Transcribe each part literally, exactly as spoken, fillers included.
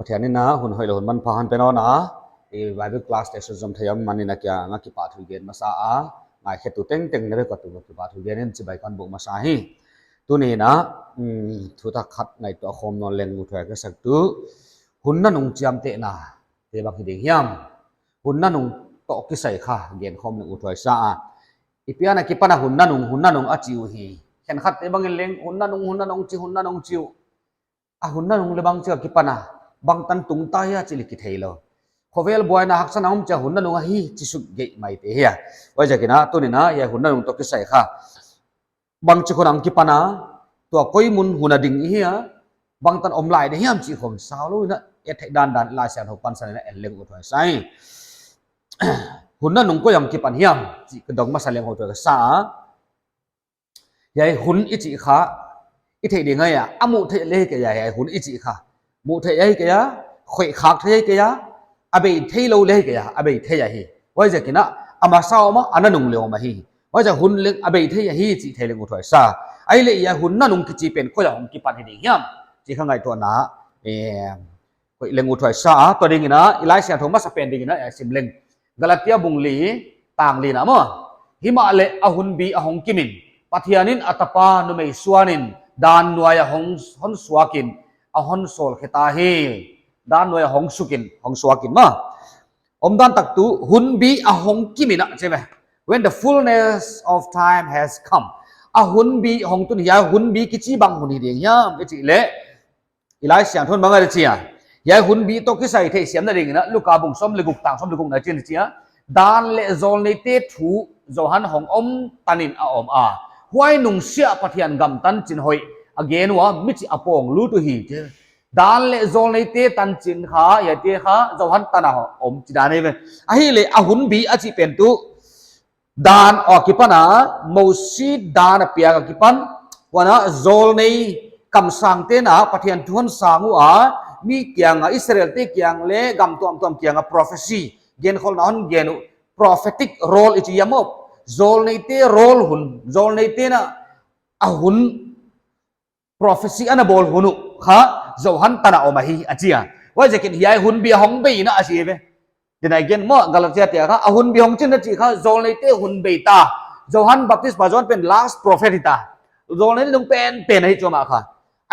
Pathian in a hun hoihlou hun manpha hon pe nawn a, i Bible class te sunzom thei om manin a kiang a kipahthu gen masa a, ngaikhetu tengteng na vek a tu kipahthu gen in chibai kon buk masa hi. Tuni in a, um, thutak khat ngaihtuah khawm nawn leng uthuai ka sak tu, hun nanung chiamtehna te bang hi ding hiam? Hun nanung toh kisai kha gen khawm leng uthuai sa a. I pian a kipan a hun nanung, hun nanung a chi uh hi. Khenkhat te bangin leng hun nanung, hun nanung chi, hun nanung chi uh. A hun nanung leh bangchi a kipan a, bangtan tung ta hia chih leh kitheilou. Khovel buaina haksatna om chia hun nanung ahi chi suk gei mai te hia. Huaiziakin a tuni in a hiai hun nanung toh kisai kha, bangchi khawng a kipan a, tua koi mun hun a ding i hia, bangtan om lai de hiam chih khawng saulou in a, et theih dandan Laisiangthou pansan in a en leng uthuai sa hi. Hun nanung koi a kipan hiam chih ka dong masa leng uthuai ka sa a. Hiai hun i chih kha, i theih ding ahi a, a muh theih leh hi kei a, hiai hun i chih kha. Muh theih ahi kei a, khoih khak theih ahi kei a, a bei theilou leh hi kei a, a bei thei ahi. Huaiziakin a, a masa om a, a nanung leh om ahi. Huaiziak hun leng a bei thei ahi chih thei leng uthuai sa. Ahihleh hiai hun nanung kichi pen koi a hong kipan hi ding hiam chih kha ngaihtuahna, em, hoih leng uthuai sa a, tua dingin a, i Laisiangthou masapen dingin a, i sim leng. Galatia bung li, tang li na maw. Himahleh a hunbi a hong kimin, Pathian in a tapa numei suanin, dan nuai a hong, hon suakin, a hon sawlkhe ta hi. Dan nuai a hong sukin, hong suakin maw. Omdan tak tu, hunbi a hong kimin a chi ve. When the fullness of time has come. A hunbi hong tun hiai hunbi kichi bang hun hi ding hiam, i chih leh. I Laisiangthou in bang a chi a. Hiai hunbi toh kisai theihsiamna dingin a, Luka bung sawm leh guk tang sawm leh guk na chin chi a. Dan leh zawlneite thu Johan hong om tanin a om a. Huai nung sia Pathian gam tanchin hoih a gen ua, michih a pawng lut uhi. Dan leh zawlneite tanchin kha, hiaite kha, Johan tan a om chi dan ahi ve. Ahihleh a hunbi a chih pen tu, dan a kipan a, Mosi dan a piak a kipan, huan a zawlnei kamsangte'n a Pathian thu hon sang ua, mi kiang a Israelte kiang leh gam tuamtuam kiang a prophecy, genkholhna hon gen uh, prophetic role i chi a maw, zawlneite role hun, zawlneite'n a hun prophecy ana bawl hun uh kha Johan tan a om ahi a chi a. Huaiziakin hiai hunbi a hong bei in a chi ve. Then again maw, Galatia te a kha, a hunbi hong chin a chih kha, zawlneite hun bei ta. Johan Baptist pa Johan pen last prophet hi ta. Zawlnei nung penpen ahi chu amah kha.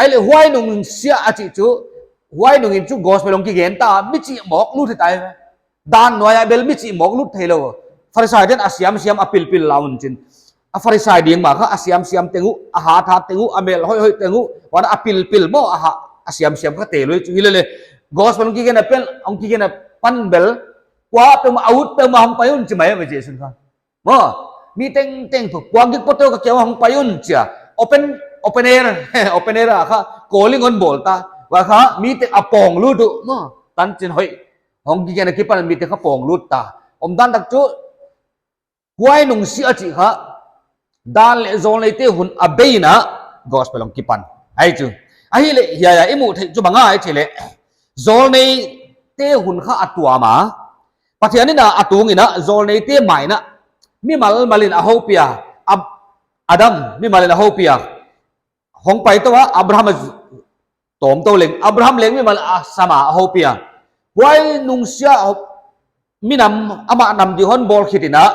Ahihleh huai nung sia a chih chu, huai nungin chu gospel hong kigen ta, michih mawk lut hi ta ve. Dan nuai a bel michih mawk lut theilou. Pharisaite'n a siamsiam a pilpil la un chin. A Pharisai ding mah kha a siamsiam teng uh, a hathat teng uh, a mel hoihhoih teng uh, huan a pilpil maw a ha, a siamsiam kha tel uh chu hi lele. Gospel hong kigen a pen, hong kigen a pan bel, kua peuhmah, a ut peuhmah hong pai un chi mai a ve Jesu'n kha. Maw, mi tengteng thu, kua gik pote uh ka kiang a hong pai un chi a. Open, open air, open air a kha, calling hon bawl ta. Huai kha, mi teng a pawng lut uh, maw, tanchin hoih. Hong kigen a kipan mi teng kha pawng lut ta. Omdan tak chu, huai nung sia a chih kha, dan leh zawlneite hun a bei in a gospel hong kipan. Ahi chu. Ahihleh hiai a i muh theih chu bang ahia i chih leh, zawlneite hun kha a tuam a. Pathian in a a tung in a zawlneite mai in a, mimal mal in a houpi a. Ab-, Adam mimal in a houpi a. Hong pai tou a, Abraham a tawm tou leng, Abraham leng mimal a sam a, a houpi a. Huai nung sia a hou-, minam amah nam ding hon bawl khit in a,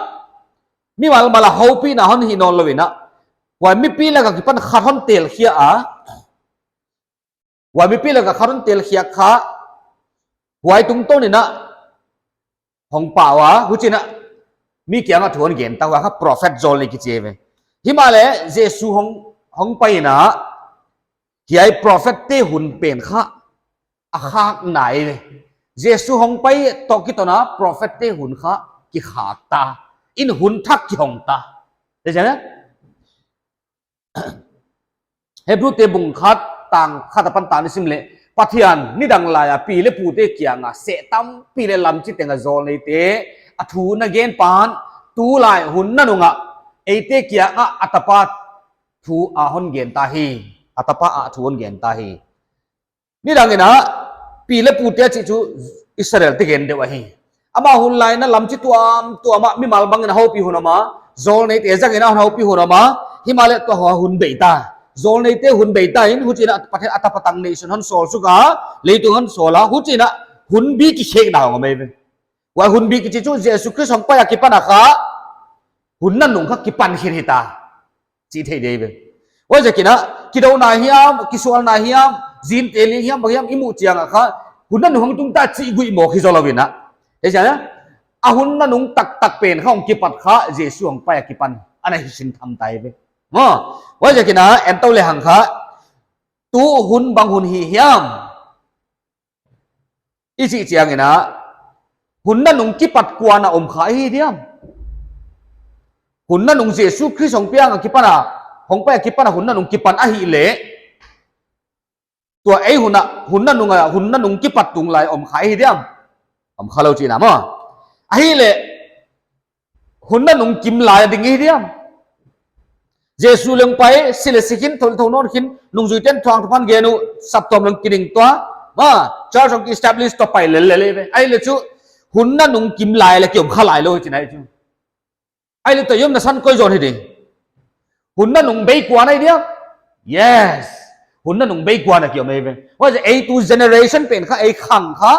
mimal mal a houpihna hon hih nawnlou in a, huai mipi lak a kipan khat hon telkhiak a, huai mipi lak a khat hon telkhiak kha, huai tungtawn in a, hong pau a, huchi'n a, mi kiang a thu hon gen ta, huai kha prophet zawlnei kichi ve. Himahleh, Jesu hong, hong pai in a, hiai prophet te hun pen kha, a khak nai ve. Jesu hong pai toh kiton a, prophet te hun kha, kikhak ta. In hun thak kihong ta. Te chana? Hebru te bung khat tang khat apan tang i sim leh, Pathian nidang lai a pi leh pute kiang a seh tampi leh lamchih teng a zawlneite a thu na gen pan, tulai hun nanung a eite kiang a a tapa thu a hon gen ta hi, a tapa a thu hon gen ta hi. Nidang in a, pi leh pute a chih chu Israelte gen deuh ahi. Amah hun lai in a lamchih tuamtuam a mimal bang in a houpih hun om a, zawlneite zang in a houpih hun om a, himahleh tua hun bei ta. zawlneite hun bei ta in, huchiin a Pathian a tapa tang nation hon sawl suk a, leitung hon sawl a, huchiin a hunbi kikhekna hong om ei ve. Huai hunbi kichi chu Jesu Khrist hong pai akipan a kha, hun nanung kha kipan khin hita, chi thei di ve. Huaiziakin a, kidouna hiam, kisualna hiam, zin teli hiam, bang hiam i muh chiang a kha, hun nanung hong tung ta chih guihmawk hi zou lou in a. Hei ziak a, a hun nanung taktak pen kha hong kipat kha, Jesu hong pai akipan, ana hi sin tham ta ei ve. Maw, huaiziakin a, en tou lehang kha, tu hun bang hun hi hiam i chih chiangin a, hun nanung kipat kuan a om kha i hi diam? Hun nanung Jesu Khrist hong piang akipan a, hong pai akipan a hun nanung kipan ahihleh, tua ei hun a, hun nanung a, hun nanung kipat tung lai om kha i hi diam? Om kha lou chihna maw. Ahihleh, hun nanung kim lai a ding i hi diam? Jesu leng pai, si leh si khin, thol thou nawn khin, nungzuiten thuang thuphan gen uh, saptuam leng kining tua, maw, church hong ki establish tua pai lellel ei ve. Ahihleh chu, hun nanung kim lai leh ki om kha lai lou chihna ei chu. Ahihleh tua i omna san koi zaw hi ding? Hun nanung bei kuan a hi diam? Yes. Hun nanung bei kuan a ki om ei ve. Huaiziak ei tu generation pen kha ei khang kha,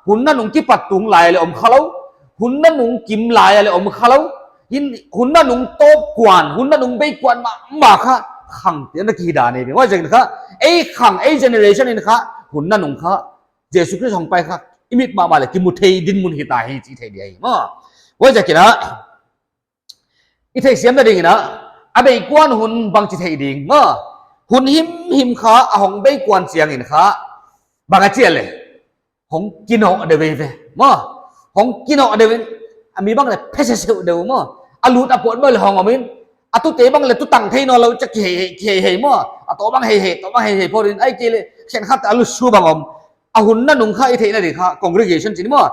hun nanung kipat tung lai leh om kha lou, hun nanung kim lai leh om kha lou, hin hun nanung tawp kuan, hun nanung bei kuan mahmah kha, khangte na kihi dan ei ve. Huaiziakin kha, ei khang, ei generation in kha, hun nanung kha, Jesu Khrist hong pai kha, i mit mahmah leh kimu thei dinmun hita hi chi thei di ahi maw. Huaiziakin a, i theihsiamna dingin a, a bei kuan hun bangchi thei ding maw. Hun himhim kha, a hong bei kuan chiangin kha, bang a chi a leh, hong kinoh deuh ei ve maw. Hong kinoh deuh in, a mi bang leh phese seu deuh maw. A lut a pawt maw leh hong om in, a tute bang leh tu tang thei nawn lou chia kihei, kihei, hei maw. A toh bang hei hei, toh bang hei hei phot in, ahihkeileh, khenkhat a lut su bang om. A hun nanung kha i theihna di kha, congregation chih ni maw.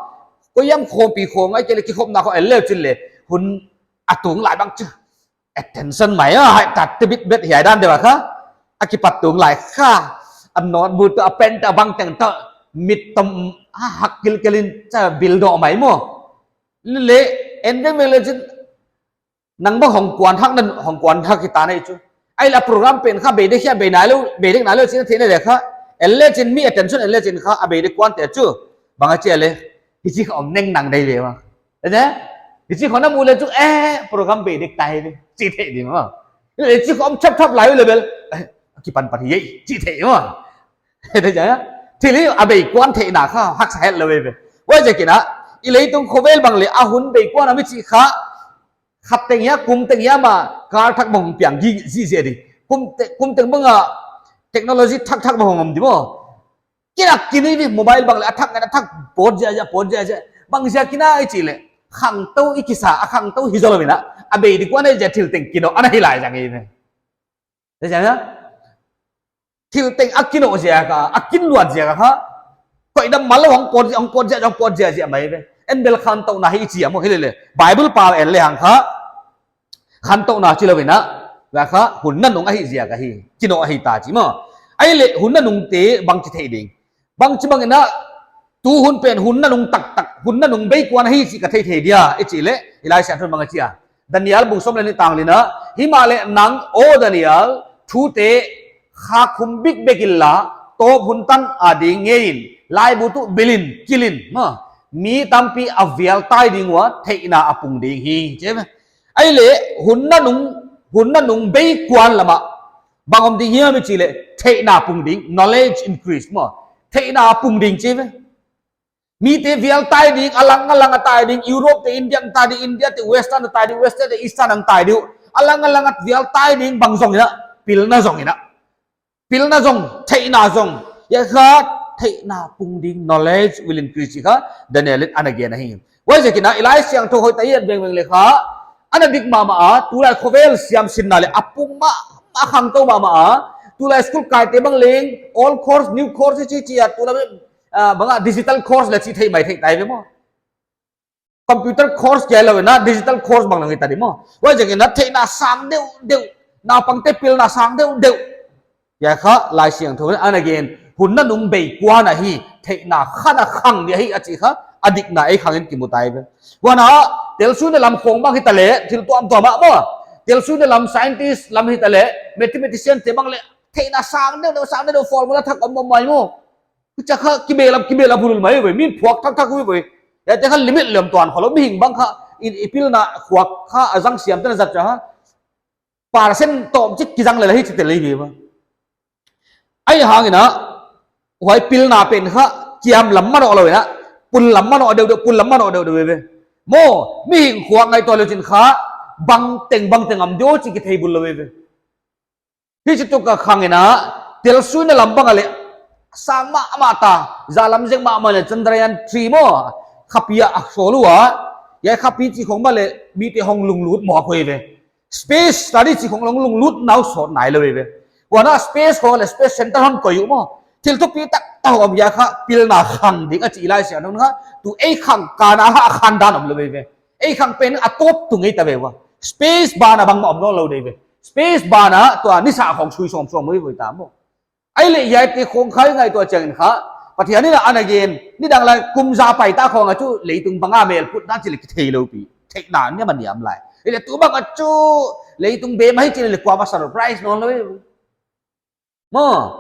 Koi hiam khawmpi khawng, ahihkeileh kikhopna khawng en le chin leh, hun a tung lai bang chu, attention mai a, hai ta te bit bet hiai dan deuh a kha, a kipat tung lai kha, a notebook toh, a pen toh, a bang teng toh, mit toh, a hak kilkel in chia bil doh mai maw. Leh, en ve meng leh chin, nang bang hong kuan hak nan, hong kuan hak hita nei chu. Ahihleh a program pen kha bei dek hia bei nai lou, bei dek nai lou chihna theihna di kha, en le chin mi attention en le chin kha, a bei dek kuante chu, bang a chi a leh, hichi kha om neng nang dei ve maw. Ene? Hichi khawng na mu leh chu, eh, program bei dek ta hi ve, chi thei di maw. Hichi khawng om chap chap lai leh bel, eh, kipan pan hi ei, chi thei maw. Ene chia, thil hi a bei kuan theihna kha, haksa het lou ve ve. Huaiziakin a, i leitung khovel bang leh, a hun bei kuan a mi chih kha, khat teng hia, kum teng hia maw, car thak bang piang gi, zi zi di. Kum te, kum teng bang a, technology thak thak bang hong om di maw. Kinak kini di mobile bang leh a thak ngen a thak pawt ziahziah, pawt ziahziah. Bang ziakin a i chih leh. Khangtou i kisa, a khangtou hi zou lou in a. A bei di kuan a ziak thil teng kinoh, ana hi lai zang i ve. Te ziak a. Thil teng a kinoh ziak a, a kin luat ziak a kha. Koi dam mal lou hong pawt, hong pawt ziah, hong pawt ziahziah mai ve. En bel khantouhna hi i chi a maw hi leh leh. Bible pau en lehang kha. Khantouhna chi lou in a, huai kha, hun nanung ahih ziak ahi, kinoh ahi ta chi maw. Ahihleh, hun nanungte bangchi thei ding. Bangchi bangin a, tu hun pen hun nanung taktak, hun nanung bei kuan ahi chih ka theithei dia, i chih leh, i Laisiangthou in bang a chi a. Daniel bung sawm leh nih tang li na, himahleh nang, aw Daniel, thute, kha khum bikbek inla, tawp hun tan ading ngeiin, laibu tuh bilin, kilin, maw. Mi tampi a vial tai ding ua, theihna a pung ding hi, chi ve. Ahihleh, hun nanung, hun nanung bei kuan lam ah. Bang om ding hiam i chih leh, theihna pung ding, knowledge increase maw. Theihna pung ding chi ve. Mite vial tai ding, a lang a lang a tai ding, Europe te India tai ding, India te Western tai ding, Western te Eastern ang tai ding. A lang a lang a vial tai ding, bang zong in a, pilna zong in a. Pilna zong, theihna zong. Huai kha theihna pung ding, knowledge will increase chi kha, Daniel in ana gen ahi. Huaiziakin a, i Laisiangthou hoihtak i et vengveng leh kha, ana dik mahmah a, tulai khovel siamsinna leh a pung mahmah, a khangtou mahmah a, tulai school kaite bang leng, old course, new course chi chi a, tulai, ah, bang a digital course leh chi thei mai thei tai ve maw. Computer course kia lou na, digital course bang lang i ta di maw. Huaiziakin a theihna sang deuhdeuh, naupangte pilna sang deuhdeuh. Huai kha Laisiangthou in ana gen, hun nanung bei kuan ahi, theihna khan a khang di ahi a chih kha, a dikna ei khang in kimu tai ve. Huan a, telsuina lam khawng bang hita leh, thil tuamtuam ah maw. Telsuina lam scientist lam hita leh, mathematician te bang leh, Theihna sang deuh deuh, sang deuh deuh, formula thak om om mai maw. Huchia kha kibelap, kibelap hulul mai ve. Min phuak thak thak uh ve. Huaite kha limit lem tuan kholou, mihing bang kha, i, i pilna khuak kha a zang siam te na zat cha ha. Percent tawm chik kizang lel hi chi tel hi ve maw. Ahihhangin a, huai pilna pen kha, kiam lam manoh lou in a, pul lam manoh deuh deuh, pul lam manoh deuh deuh ve ve. Maw, mihing khuak ngaihtuah leu chin kha, bangteng, bangteng om diam chih kithei bul lou ve ve. Hichi tuk a khangin a, telsuina lam bang a leh, sang mahmah ta, zan lam zek mahmah leh Chandrayaan three maw, khapi ah a sawl ua, huai khapi chih khong bang leh, mite hong lunglut mawk uh ve. Space study chih khong lunglut nau sawt nailou ve. Huan a space khong leh space center hon koih uh maw. Thil thupi taktak om hia kha pilna khang ding a chih Laisiangthou in kha. Tu ei khang kana ha khan dan omlou ve. Ei khang pen a tawp tung ei ta ve ua. Space banah bangmah om nawnlou ding ve. Space banah tua nisa khong sui sawm sawm uh ve ta maw. Ahihleh hiaite khong kha i ngaihtuah chiangin kha, Pathian in a ana gen, nidang lai kum za pai ta khong a chu leitung bang a mel put dan chih leh kithei lou pi. Theihna niam a niam lai. Ahihleh tu bang a chu leitung bem ahi chih leh kuamah surprise nawnlou. Maw.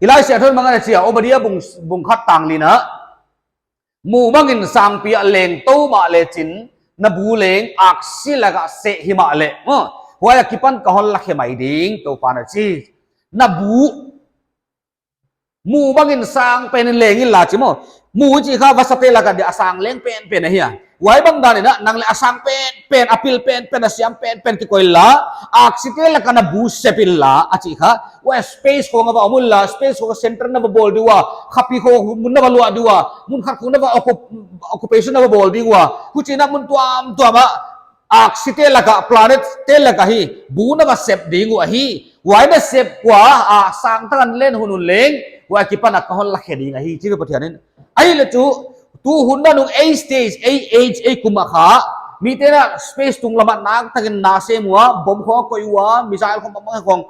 I Laisiangthou in bang a na chi a, Obadiah bung, bung khat tang li na. Mu bangin sangpi ah leng tou mahleh chin, na bu leng aksi lak ah seh himahleh, maw, huai akipan ka hon lakhe mai ding, Toupa'n a chi. Na bu, mu bangin sang pen in leng inla chi maw. Mu chih kha vasate lak a dia a sang leng penpen ahi a. Huai bang dan in a, nang leh a sang penpen, a pil penpen, a siam penpen kikoih inla, aksite lak ah na bu sep inla, a chih kha. Huai space khong a va om unla, space khong a center na va bawl ding ua, khapi khong mun na va luah ding ua, mun khat khong na va occup-, occupation na va bawl ding ua. Huchiin a mun tuamtuam ah, aksite lak ah, planet te lak ah hi, bu na va sep ding uh ahi. Huai na sep ua, a sang tak a leng hun un leng, huai akipan a ka hon lakhe ding ahi, chi Pathian in. Ahihleh chu, tu hun nanung ei stage, ei age, ei kum a kha, mite'n a space tunglam ah naktakin na sem ua, bomb khong a koih ua, missile khong, bang bang khong,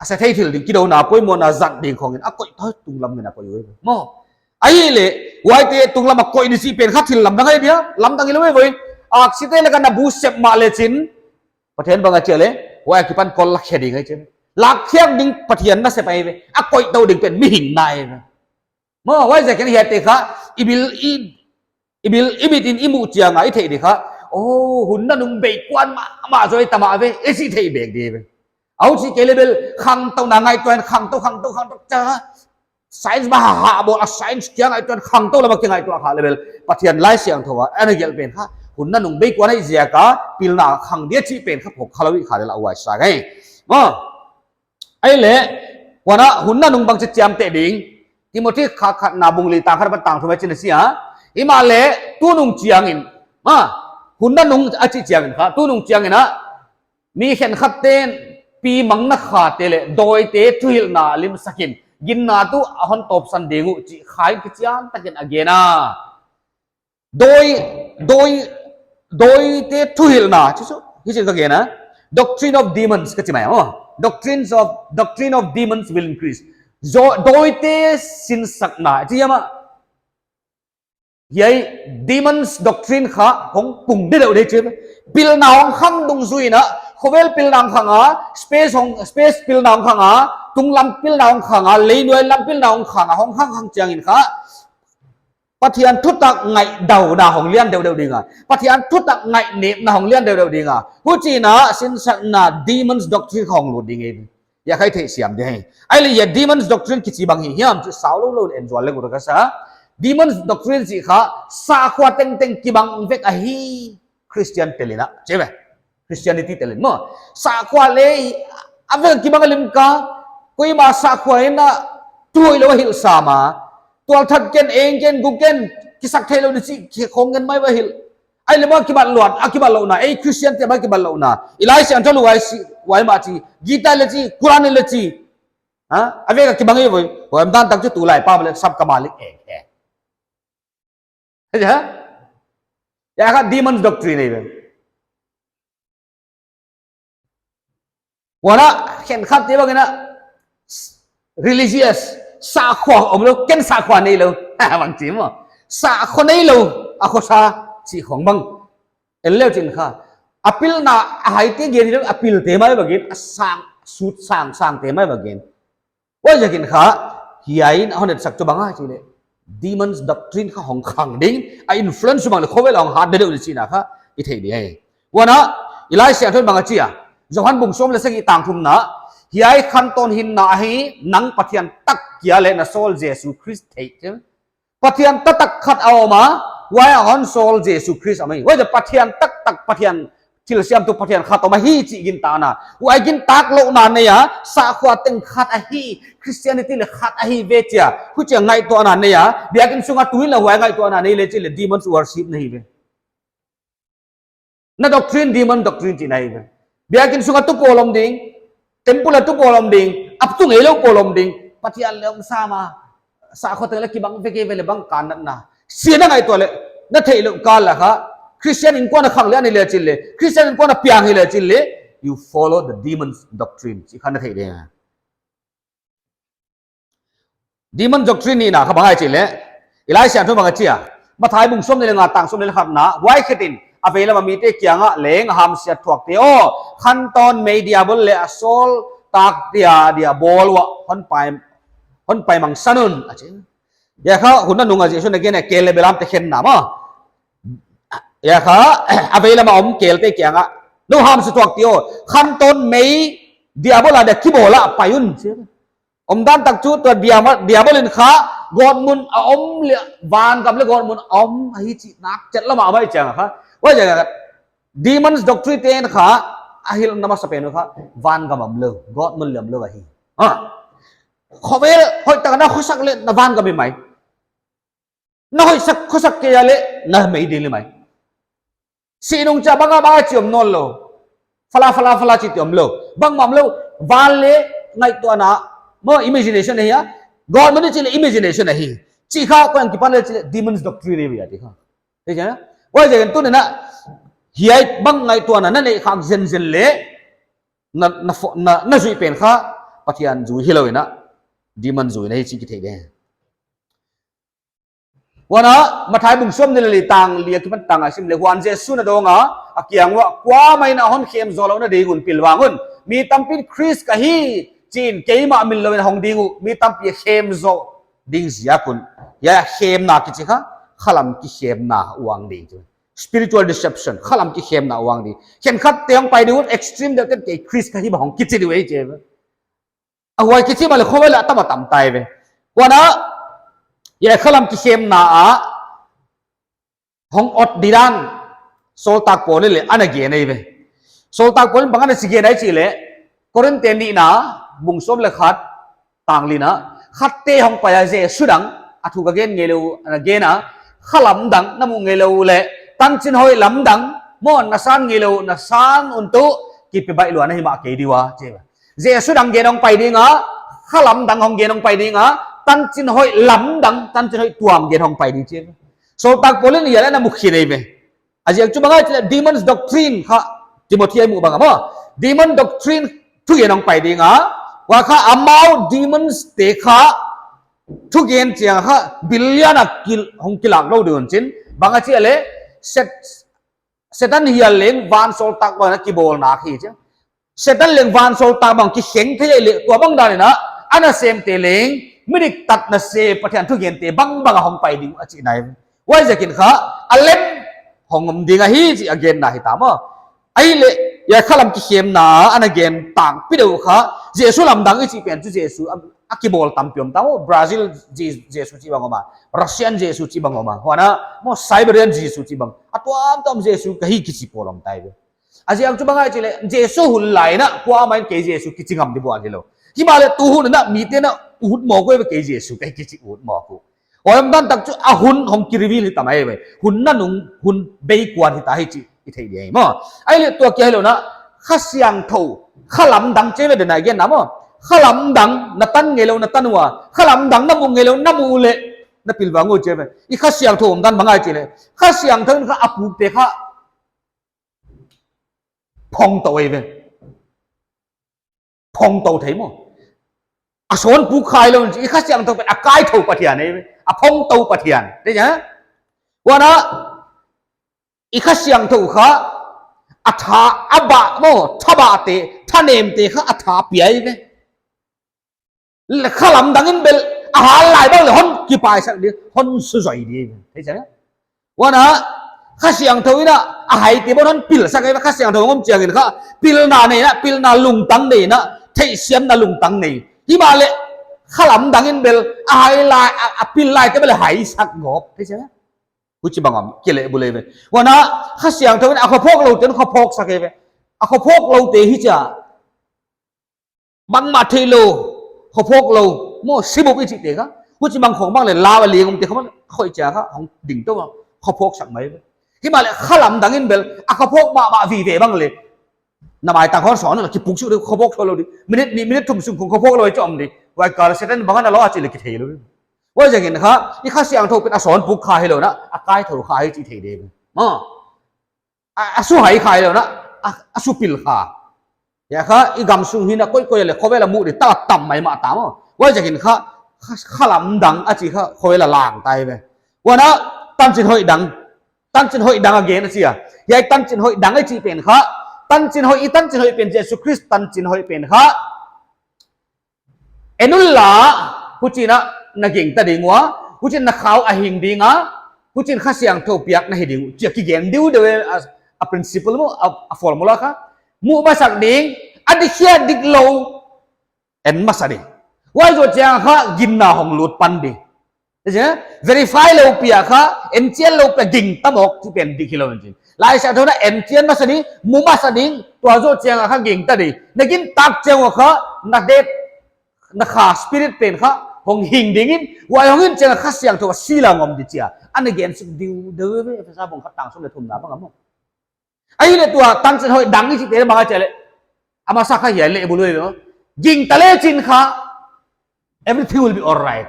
a se thei thil ding, kidouna, poimohna zat ding khongin, a koih ta tunglam in a koih ua. Maw. Ahihleh, huaite tunglam a koih ni chih pen kha thil lamdang ahi dia, lamdang hilou ve. Aksite lak ah na bu sep mahleh chin, Pathian bang a chi a leh, huai akipan ka hon lakhe ding ahi chi. Lakkhiak ding Pathian nasep ahi ve, a koih tou ding pen mihing na ahi ve. Maw, huaiziakin hiaite kha, i bil i, i bil i mit in i muh chiang a i theih ding kha, oh, hun nanung bei kuan mahmah zaw i tam a ve, i chih theih bek ding ve. Huchi kei leh bel, khangtou na ngaihtuah in, khangtou, khangtou, khangtou, cha, science bang ha ha bawl a science kia ngaihtuah in, khangtou lam a kia ngaihtuah kha leh bel, Pathian Laisiangthou a, ana gelh pen kha, hun nanung bei kuan ahih ziak a, pilna khang dia chih pen kha, phawk khalou i kha leh la huai sa ngai. Maw. Ahihleh, huan a hun nanung bangchi chiamteh ding, Timothy kha khatna bung li tang khat apan tang thum a chih na chi a. Himahleh, tunung chiangin, maw, hun nanung a chih chiangin kha, tunung chiangin a, mi khenkhat ten, pi mangna khate leh, dawite thuhilhna limsak in, ginna tuh a hon tawpsan ding uh, chih kha in kichian takin a gen a. Dawi, dawi, dawite thuhilhna, chi chu, hichi'n ka gen a. Doctrine of demons, ka chi mai, oh. Doctrines of, doctrine of demons will increase. Zo-, dawite sinsakna, chi ama. Hiai demons doctrine kha hong pung deuhdeuh ding chi. Pilna hong khang dungzui in a, khovel pilna hong khang a, space hong, space pilna hong khang a, tunglam pilna hong khang a, leinuai lam pilna hong khang a, hong khang khang chiangin kha. Pathian thutak ngaihdauna hong lian deuhdeuh ding a. Pathian thutak ngaihnepna hong lian deuhdeuh ding a. Huchiin a sinsakna demons doctrine kha hong lut ding e. Hia kha i theihsiam ding hi. Ahihleh hia demons doctrine kichi bang hi hiam chih sau loulou in en zual leng ut ka sa. Demons doctrine chih kha sakhua tengteng kibang vek ahi. Christian tel in a, chi ve. Christianity tel in maw. Sakhua leh, a vek kibang a lim ka, koimah sakhua in a, tuh hilou a hilh sam a. Tualthat ken, eng ken, guk ken, kisak theilou ding chih, ki khong ngen mai va hilh. Ahihleh maw kibatlouhna, a kibatlouhna, ei Christian te maw kibatlouhna. I Laisiangthou leh huai si, huai mah chi, Gita leh chi, Quran leh chi. Ha? A vek a kibang hi ve, huai dan tak chu tulai pa leh sab ka malik e, e. Aja? Hia kha demons doctrine ahi ve. Huan a, khenkhat te bang in a, religious, sakhua omlou, ken sakhua neilou. Bang chi maw. Sakhua neilou, a khosa, chih khong bang. En leu chin kha. A pilna, a haite gen hilou, a pilte mai va gen, a sang, sut sang, sangte mai va gen. Huaiziakin kha, hiai in a hon etsak chu bang ahia chih leh, demons doctrine kha hong khang ding, a influence bang leh khovel a hong hat deuhdeuh ding chihna kha, i thei ding ahi. Huan a, i Laisiangthou in bang a chi a, Johan bung sawm leh sagih tang thumna, hiai khantawn hinna ahi, nang Pathian tak kia leh na sawl Jesu Khrist theih, chi. Pathian taktak khat a om a, huai a hon sawl Jesu Khrist ahi. Huai chu Pathian taktak, Pathian thilsiamtu, Pathian khat om ahi chih gintakna. Huai gintak louhna nei a, sakhua teng khat ahi, Christianity leh khat ahi ve chia, huchia ngaihtuahna nei a, biakin sunga tu in la huai ngaihtuahna nei leh chih leh demons worship na hi ve. Na doctrine demon doctrine chihna hi ve. Biakin sunga tupawl om ding, temple a tupawl om ding, a tu ngeilou pawl om ding, Pathian leh om sam a, sakhua teng leh kibang vek ve leh bang ka natna. Sia na ngaihtuah leh, na theihlouh kal a kha, Christian innkuan a khang leh a ni leh chih leh, Christian innkuan a piang hi leh chih leh, you follow the demon's doctrine. Chih kha na theih ding. Demon doctrine nihna kha bang ahia chih leh, i Laisiangthou in bang a chi a, Matthai bung sawmnih leh nga tang sawmnih leh khatna, huai khetin, a veilam a mite kiangah leng a hamsiat thuakte aw, khantawn mei Diabol leh a sawltakte dia bawl uah hon pai, hon paimang san un, a chi. Huai kha hun nanung a Jesu'n a gen a kel leh belamte khenna maw. Huai kha, a veilam a om kelte kiangah, nou hamsiat thuakte aw, khantawn mei Diabol a dia kibawl a pai un, chi. Omdan tak chu tua Diabol, Diabol in kha, gawtmun a om leh vangam leh gawtmun a om ahi chih nak chet lam a mai chiang kha. Huaiziak a demons doctrine te'n kha, a hilhna masapen uh kha, vangam omlou, gawtmun leh omlou ahi. Ha. Khovel hoihtak na khosak leh na vangam hi mai. Na hoihsak, khosak kei a leh, na mei ding hi mai. Sih nung chiah bang a bang a chi om nawnlou. Fala, fala, fala chih te omlou. Bangmah omlou. Van leh ngaihtuahna, maw imagination ahi a. Gawtmun chih leh imagination ahi. Chih kha koi a kipan leh chih leh demons doctrine ahi ve a chi kha. Thei chia? Huaiziakin tuni'n a, hiai bang ngaihtuahna na neih khak zenzen leh, na, na fo-, na, na zuih pen kha, Pathian zui hilou in a, demon zui na hi chih kithei ding. Huan a, Matthai bung sawmnih leh li tang li a kipan tang a sim leh, huan Jesu'n a dawng a, a kiang uah, kuamah in a hon khem zawlou na ding un pilvang un. Mi tampi'n Khrist ka hi, chi'n keimah min lou in hong ding uh, mi tampi a khem zou ding ziak un. Hiai khemna kichi kha, khalam kikhemna uang ding chu. Spiritual deception, khalam kikhemna uang ding. Khenkhatte hong pai ding un extreme deuh ten kei Khrist ka hi bang hong kichi ding uh ei chi. A huai kichi mahleh khovel a tam a tam tai ve. Huan a, hiai khalam kikhemna a, hong ot didan, Sawltak Paul in leng ana gen ahi ve. Sawltak Paul in bang ana chi gen ahia chih leh, Korin te nihna, bung sawm leh khat, tang lina, khatte hong pai a Jesu dang, a thu ka gen ngeilou, ana gen a, khalam dang, na muh ngeilou leh, tanchin hoih lam dang, maw na san ngeilou, na san un tuh, kipe baih lua na hi mah kei di ua, chi. Jesu dang gen hong pai ding a, khalam dang hong gen hong pai ding a, tanchin hoih lam dang, tanchin hoih tuam gen hong pai ding chi. Sawltak Paul in hiai leh ana mu khin ahi ve. A ziak chu bang ahia chih leh demons doctrine kha Timothy a i muh bang a maw. Demon doctrine thugen hong pai ding a, huai kha amau demons te kha thugen chiang kha billion a kil-, hong kilak lou ding un chin. Bang a chih leh Set-, Setan hial leng vansawltak bang a kibawlna hi chia. Setan leng vansawltak bang kikheng thei leh tua bang dan in a, ana semte leng, midiktatna se Pathian thugente bangbang a hong pai ding a chihna ahi. Huaiziakin kha, a lem hong om ding ahi chih a genna hi ta maw. Ahihleh, hiai khalam kikhemna ana gen tangpi deuh kha, Jesu lamdang i chih pen chu Jesu a, a kibawl tampi om ta maw, Brazil Je-, Jesu chih bang om a, Russian Jesu chih bang om a, huan a, maw Siberian Jesu chih bang, a tuamtuam Jesu ka hi kichi pawl om tai ve. A ziak chu bang ahia chih leh, Jesu hun lai in a, kuamah in kei Jesu kichi ngam di bual hilou. Himahleh tu hun in a, mite'n a ut mawk uh ve kei Jesu, kei kichi ut mawk uh. Huai omdan tak chu a hun hong ki reveal hi ta mai ve. Hun nanung, hun bei kuan hi ta hi chih, i thei ding ahi maw. Ahihleh tua kia hilou in a, Kha Siangthou, khalam dang chi ve dena gen na maw. Khalam dang, na tan ngeilou, na tan ua. Khalam dang, na muh ngeilou, na muh leh, na pilvang uh chi ve. I Kha Siangthou omdan bang ahia chih leh. Kha Siangthou in kha a pukte kha, phongtou ahi ve. Phongtou thei maw. A sawn puk kha hilou in, i Kha Siangthou pen a kaithou Pathian ahi ve. A phongtou Pathian. Thei chia? Huan a, i Kha Siangthou kha, A tha, a bah maw, tha bahte, tha nemte kha a tha pia hi ve. Leh khalam dangin bel, a hal lai bang leh hon kipaisak di, hon suzoi di. Thei chia? Huan a, Kha Siangthou in a, a haite bang hon pilsak hi ve, Kha Siangthou om chiangin kha, pilna nei in a, pilna lungtang nei in a, theihsiamna lungtang nei. Himahleh, khalam dangin bel, a hai lai, a, a pil laite bel haisak gawp. Thei chia? Huchibang om, kilehbulh hi ve. Huan a, Kha Siangthou in a khophawk loute hon khophawksak hi ve. A khophawk loute hi chia. Bangmah theilou, khophawk lou, maw sibup i chihte kha. Huchibang khong bang leh lau a leng omte khong bang khoih chia kha, hong ding tou a, khophawksak mai ve. Himahleh khalam dangin bel, a khophawk mahmah vive bang leh. Na maitang khong sawn na kipuk suk di, khophawk thou lou di. Minute nih, minute thum sung khong khophawk lou i chom di. Huai kal Setan bang ana lou a chih leh kithei lou. Huaiziakin kha, i Kha Siangthou pen a sawn puk kha hilou in a, a kaithou kha hi chih thei di. Maw. A, a su hai kha hilou in a, a, a su pil kha. Hia kha, i gamsung hi in a koikoi leh khovel a muh di ta tam maimah ta maw. Huaiziakin kha, kha, khalam dang a chih kha, khovel a lang ta hi ve. Huan a, tanchin hoih dang. Tanchin hoih dang a gen a chi a. Hiai tanchin hoih dang a chih pen kha. Tanchin hoih, i tanchin hoih pen Jesu Khrist tanchin hoih pen kha. En unla, huchiin a na gingta ding ua, huchiin na khau a hing ding a, huchiin Kha Siangthou piak na hi ding uh, chia kigen diu deuh a, a principle maw, a, a formula kha. Muh masak ding, a dik hia diklou, en masa ding. Huai zoh chiang kha ginna hong lut pan ding. Thei chia? Verify lou pia kha, enchian lou pia gingta mawk chih pen dik hilou in chin. Laisiangthou in a enchian masa ding, mu masa ding, tua zoh chiang a kha gingta ding. Na gintak chiang ua kha, na det, na kha spirit pen kha, hong hing dingin, huai hong hing chiang a Kha Siangthou a sil a ngom di chia. Ana gen suk diu deuh ve, Efesa bung khat tang sawm leh thumna bang a maw. Ahihleh tua tanchin hoih dang i chihte bang a chia leh. A masa kha hiai lehbulh hi ve. Gingta lechin kha, everything will be alright.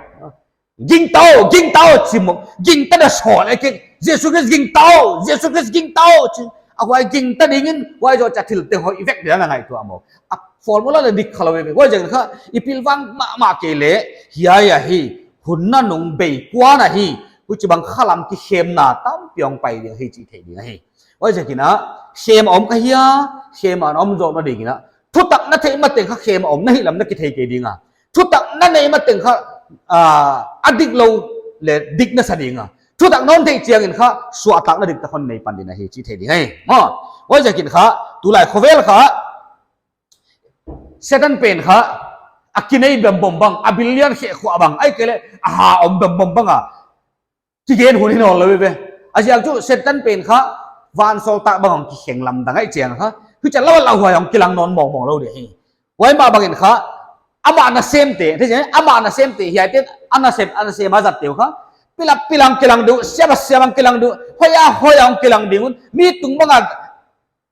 Gingta o, gingta o chi maw. Gingta da sawn e kei. Jesu Khrist gingta o, Jesu Khrist gingta o chi. A huai gingta dingin, huai zoh chiang a thilte hoih vek dia na ngaihtuah maw. A formula leh dik kha lou ve. Huaiziakin kha, i pilvang mahmah kei leh, hiai ahi, hun nanung bei kuan ahi, huchibang khalam kikhemna tampi hong pai ding hi chih thei ding ahi. Huaiziakin a, khem a om ka hia, khem a om zoh na dingin a. Thutak na theih mateng kha khem a om na hihlam na kithei kei ding a. Thutak na neih mateng kha, ah, a diklou leh dik na sa ding a. Thutak na hon theih chiangin kha, suahtakna diktak hon nei pan ding ahi chih thei ding ahi. Maw, huaiziakin kha, tulai khovel kha, Setan pen kha, a kinei bembom bang, a billion khekhuah bang, ahihkeileh, a ha om bembom bang a. Kigen hun hi nawnlou ve. A ziak chu Setan pen kha, vansawltak bang hong kikheng lamdang ahih chiang kha. Huchia lou a lauhuai hong kilang nawn mawngmawng lou di hi. Huai mah bangin kha, amah nasemte, thei chia, amah nasemte, hiaite'n, a nasem, a nasem a zatte uh kha. Pilap pilang kilang di uh, siam a siam a kilang di uh, hoih a hoih a hong kilang ding un, mi tung bang a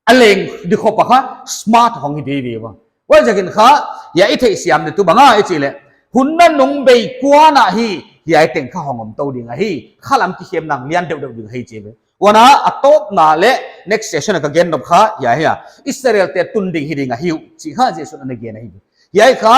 a leng di khop a kha, smart hong hi di di ua. Huaiziakin kha, hiai i theihsiam di tu bang a i chih leh. Hun nanung bei kuan ahi, hiai teng kha hong om tou ding ahi, khalam kikhemna lian deuhdeuh ding ahi chi ve. Huan a, a tawpna leh next session a ka gen nop kha, hiai hi a. Israelte tun ding hi ding ahi uh, chih kha Jesu'n ana gen ahi. Hiai kha,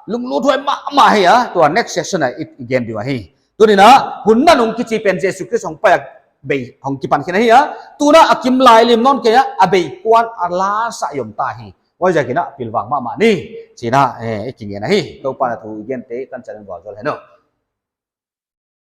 lungluthuai mahmah hi a, tua next session a i, i gen di uh ahi. Tuni'n a, hun nanung kichi pen Jesu Khrist hong pai a bei hong kipan khin ahi a. Tuin a, a kim lai lim nawn kei a, a bei kuan a lasa i om ta hi. Huaiziakin a, pilvang mahmah ni. Chi'n a, eh, i kigen ahi. Toupa'n a thu i gente, tan chan in vualzawl hen aw.